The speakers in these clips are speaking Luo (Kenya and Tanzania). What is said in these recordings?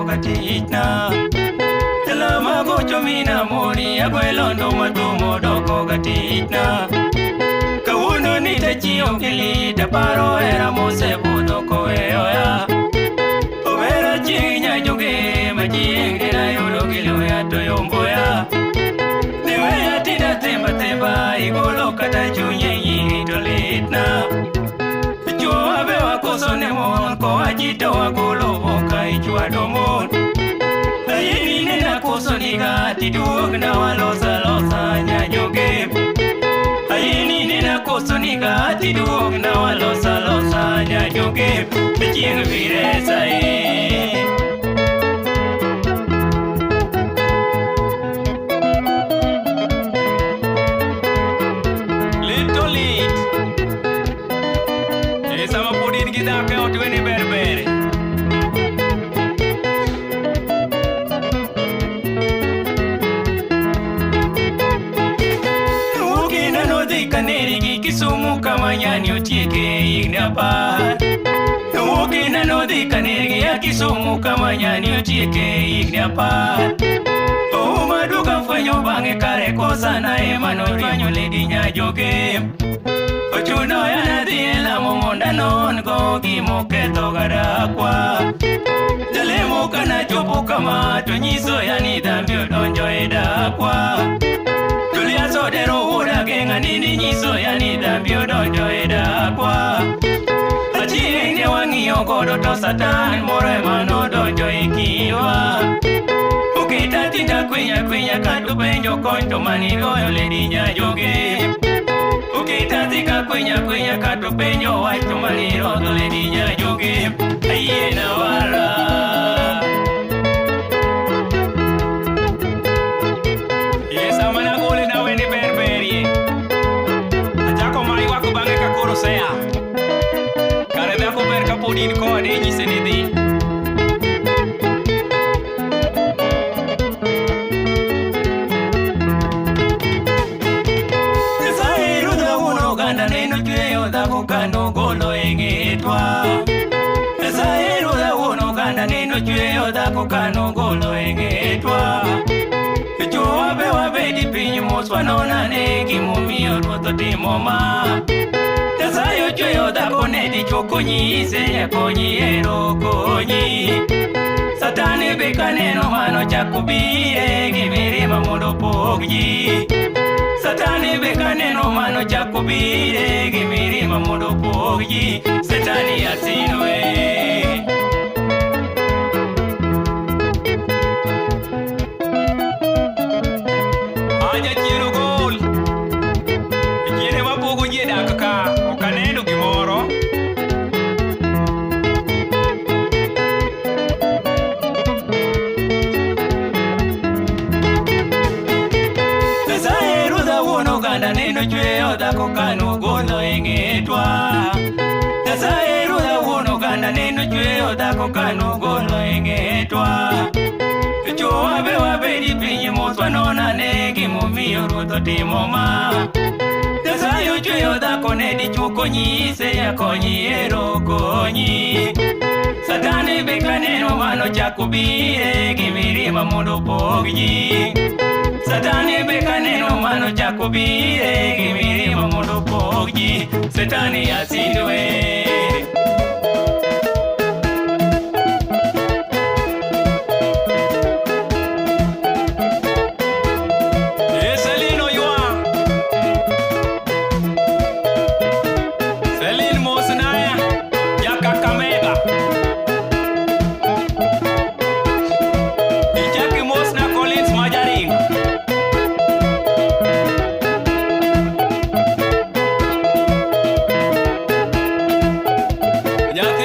Gatitna Talama gocho mina mori agwelondo matumo doko gatitna Kawuono ni tachiyo kilita paro hera mosebudho koweyoya Obera chieng' nyajoge ma chieng' dira yudo gi luya to yomboya Niweya tinda themba themba igolo kata chunye nyiri to litna Chuo be wakoso ne mon koa ji to wagolo boka ichwado mon Ayini nena koso niga tiduog na walosa losa nyajoge Ayini nena koso niga tiduog na walosa losa nyajoge Chieng' biresa e Little lit. E sama pod in gi dhako e ot weni ber ber. Ugina nodhi kaneri gi Kisumu kama nyani otieke higni 10. Ugina nodhi kaneri gi ya Kisumu kama nyani otieke higni 10. Ouma duka fwenyo bang'e kare kosa na ema nochwanyo lady nyajoge. Ochuno ya nadhi e lamo mondo anon go gimoketho gadakwa. Jalemo kanachopo kama to nyiso ya ni dhambi odonjo e dakwa. Julius Odero wuoda geng'a nini nyiso ya ni dhambi odonjo e dakwa. Achieng' ne wang'iyo godo to Satan moro ema nodonjo e kindwa. Oketa tinda kwinya kwinya kato penjo kony to manigoyo lady nyajoge. Oketa dhika kwinya kwinya kato penjo wach to manirodho lady nyajoge. Ayie na wara. E sama nagole naweni ber berie. Achako ma ywak bang'e ka koro osea. Kare dhako ber kapod in kode inyise ni dhi. Nyasaye ruodha wuon oganda neno chweyo dhako kanogolo e ng'etwa. Nyasaye ruodha wuon oganda neno chweyo dhako kanogolo e ng'etwa. Chwo be wabedi piny mos wanonane gimomiyo ruoth otimo ma. Nyasaye ochweyo dhako ne dichwo konyise nyakonyi ero konyi. Satan be kaneno mano chako bire gi mirima mondo opog ji. Satan be kaneno mano chako bire gi mirima mondo opog ji. Setani asinwe. Aja chien ogol. Chien ema pogo ji e dak ka. Ok aneno gimoro. Nyasaye ruodha wuon oganda neno chweyo dhako kanogolo e ng'etwa. Nyasaye ruodha wuon oganda neno chweyo dhako kanogolo e ng'etwa. Chwo wabe wabedi piny mos wanonane gimomiyo ruoth otimo ma. Nyasaye ochweyo dhako ne dichwo konyise nyakonyi ero konyi. Satan be kaneno mano chako bire gi mirima mondo opog ji. Satan be kaneno mano chako bire gi mirima mondo opog ji. Setani asindwe. E Celine oywa. Celine mosnaya. Ja Kakamega. Ichak imosna Collins Majaringo. Nyathi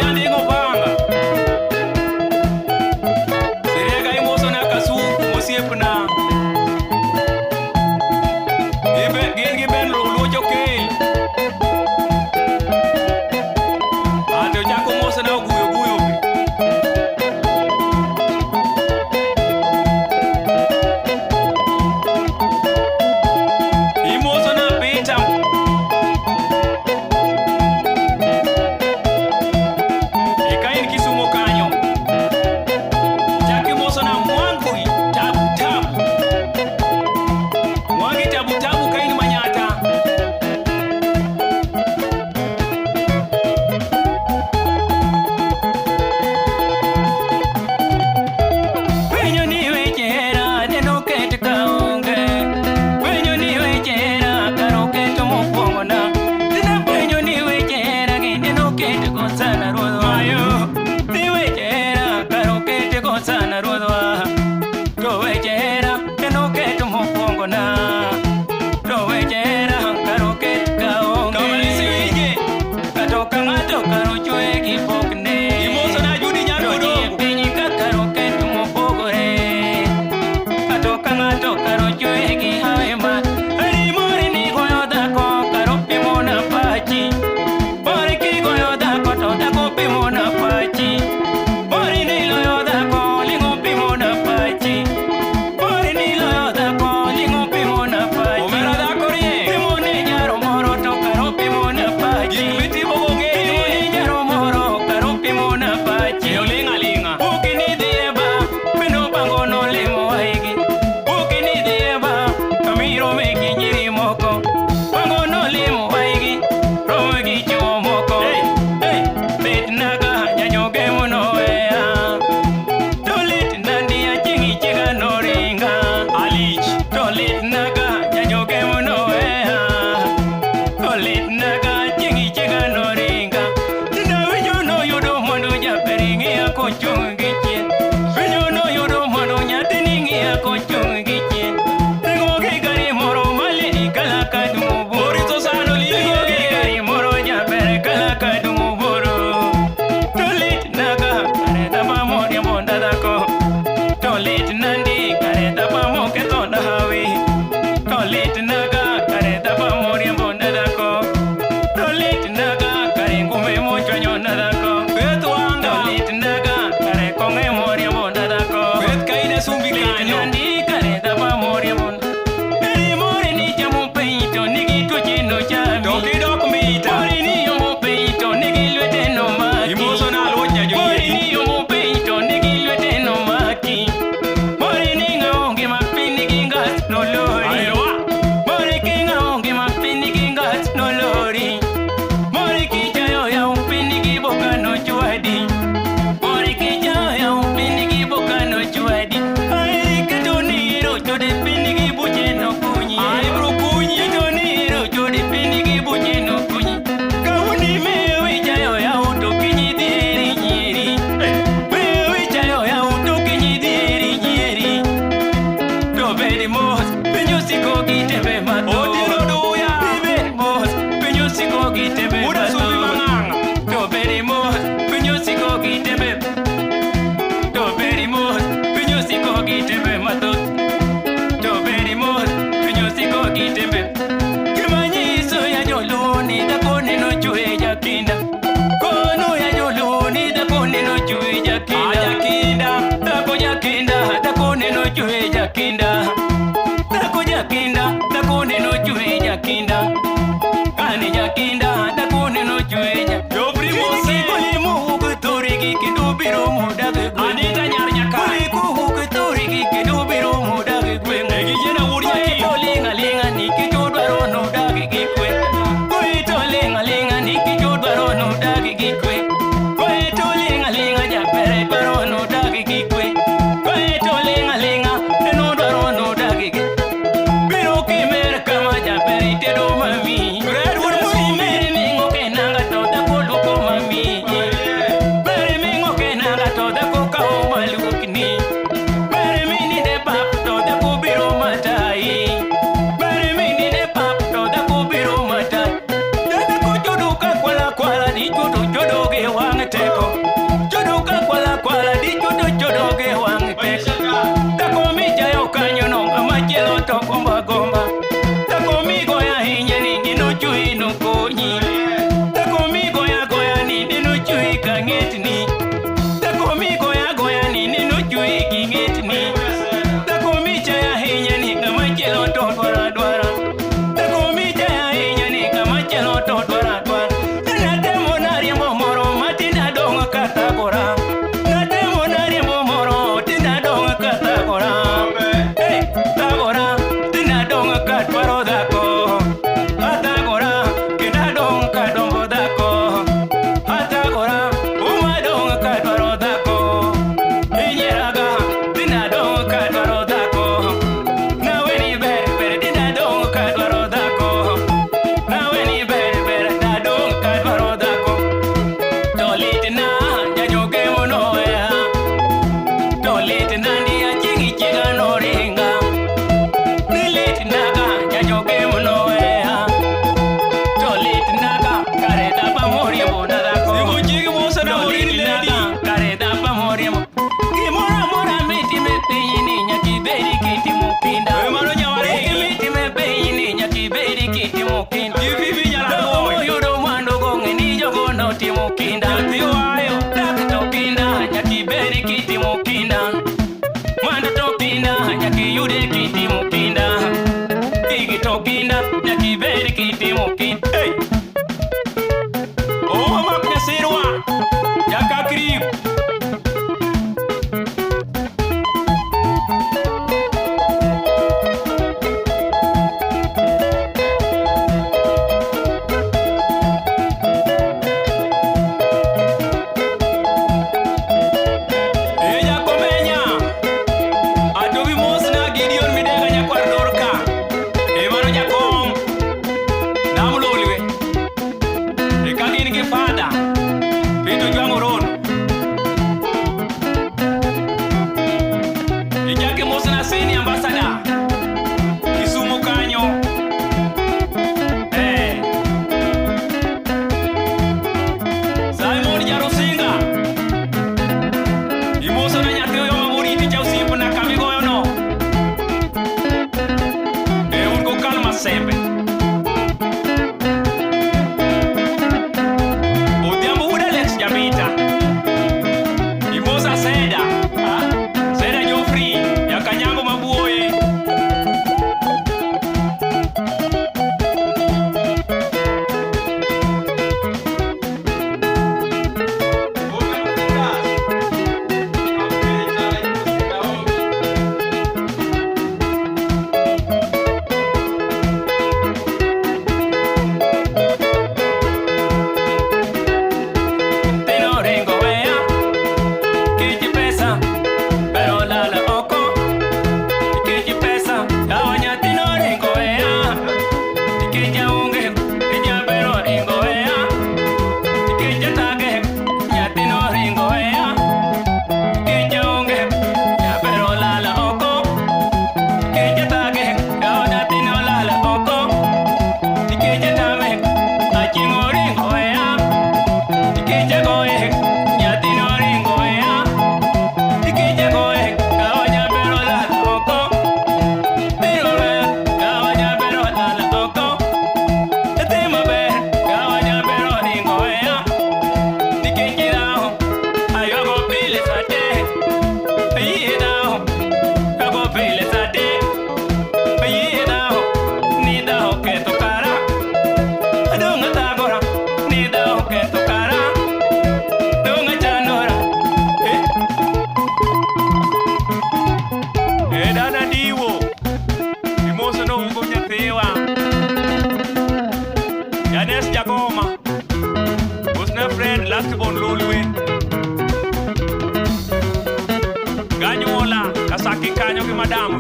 Kasaki kanyo gi madam.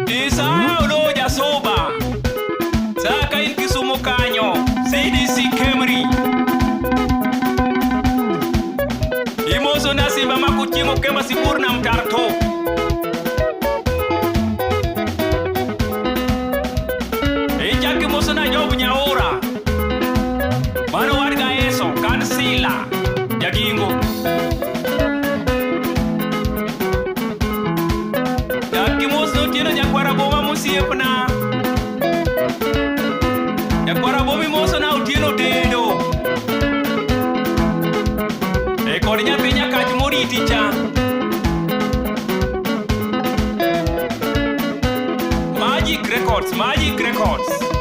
Isaya Oloo Jasuba. Saka in Kisumu kanyo. CDC Kemri. Imoso na simba makuchiemo kema sibur nam tar to. Ichak imoso na Job Nyaura. Mano war Gaeso, kansila. Jagingo. Chak imoso Otieno nyakwara boma mosiepna. Nyakwara boma imoso na Otieno tedo. E kod nyathi nyakach moriti cha. Magic Records, Magic Records.